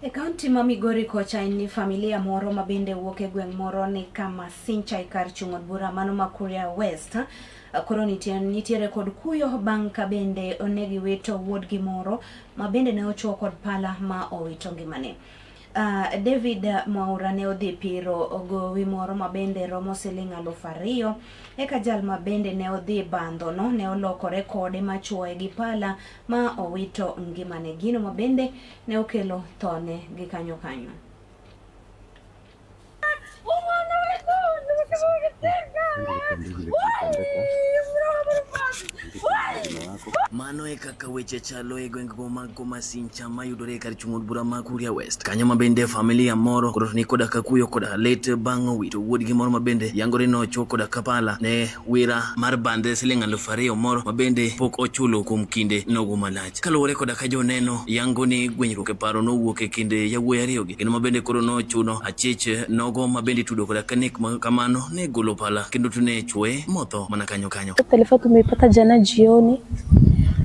E kaunti ma Migori kocha en ni familia moro ma bende wuok e gweng' moro ni Kamasincha e kar chung' od bura mano ma Kuria West koro nitie nitiere kod kuyo bang' ka bende onegi wito wuodgi moro ma bende ne ochuo kod pala ma owito ngimane. David Mwaura ne odhi piro gowi moro ma bende romo siling 2000 eka jal ma bende ne odhi bandho no ne olokore kode ma chuoye gi pala ma owito ngimane. Gino ma bende ne okelo thone gi kanyo kanyo. Mano e kaka weche chalo e gwengego mag Komasincha mayudore e kar chung' od bura ma Kuria West. Kanyo ma bende familia moro koro ni koda ka kuyo koda lit bang' wito wuodgi moro ma bende yangore nochwo koda ka pala ne wira mar bande siling 2000 moro ma bende pok ochulo kuom kinde nogo malach. Kaluwore koda ka joneno yango ni gwenyruok e paro nowuok e kind yawuoyi ariyogi kendo ma bende koro nochuno achich nogo ma bende itudo koda ka nek ma kamano ne golo pala kendo to ne chwoye motho mana kanyo kanyo. Taarifa tumeipata jana jioni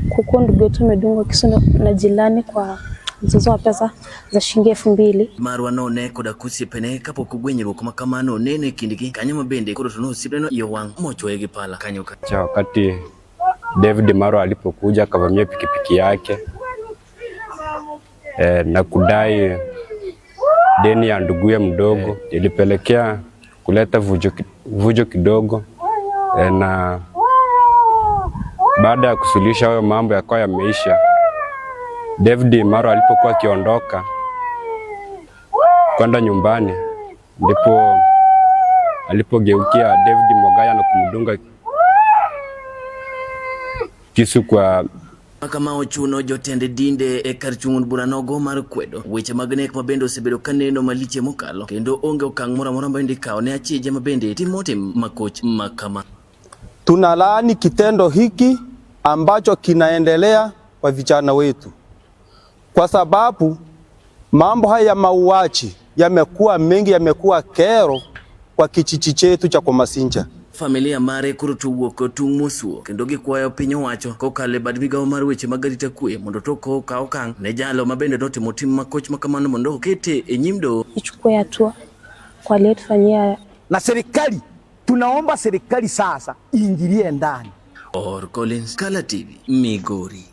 kukuwa ndugu yetu amedungwa kisu na jirani kwa mzozo wa pesa za shilingi 2000. Marwa none koda osiepene kapok gwenyruok ma kamano oneno e kindgi kanyo ma bende koro to nosiepneno iye owang' mochwoye gi pala kanyo ka. Cha wakati David Marwa alipokuja akavamia pikipiki yake na kudai deni ya nduguye mdogo, ilipelekea kuleta vujo kidogo na baada ya kusuluhisha hayo mambo yakawa yameisha. David Marwa alipokuwa akiondoka kwenda nyumbani, ndipo alipogeukia David Mogaya na kumdunga kisu kwa Kama ochuno jotend dinde e kar chung' od bura nogo mar kwedo weche mag nek ma bende osebedo ka neno maliche mokalo kendo onge okang' moro amora ma bende ikawo ne achije ma bende timo tim makoch ma kama. Tunalaani kitendo hiki ambacho kinaendelea kwa vijana wetu, kwa sababu mambo haya ya mauaji yamekuwa mengi, yamekuwa kero kwa kijiji chetu cha Komasinja. Familia mare koro to owuok tung' mosuo kendo gikwayo piny owacho kokalo e bad migawo mar weche mag arita kwe mondo tok okaw okang' ne jalo ma bende notimo tim makoch ma kamano mondo okete e nyim doho. Ichukue hatua kwa aliyetufanyia. Na serikali, tunaomba serikali sasa iingilie ndani. Or Collins, Kala TV, Migori.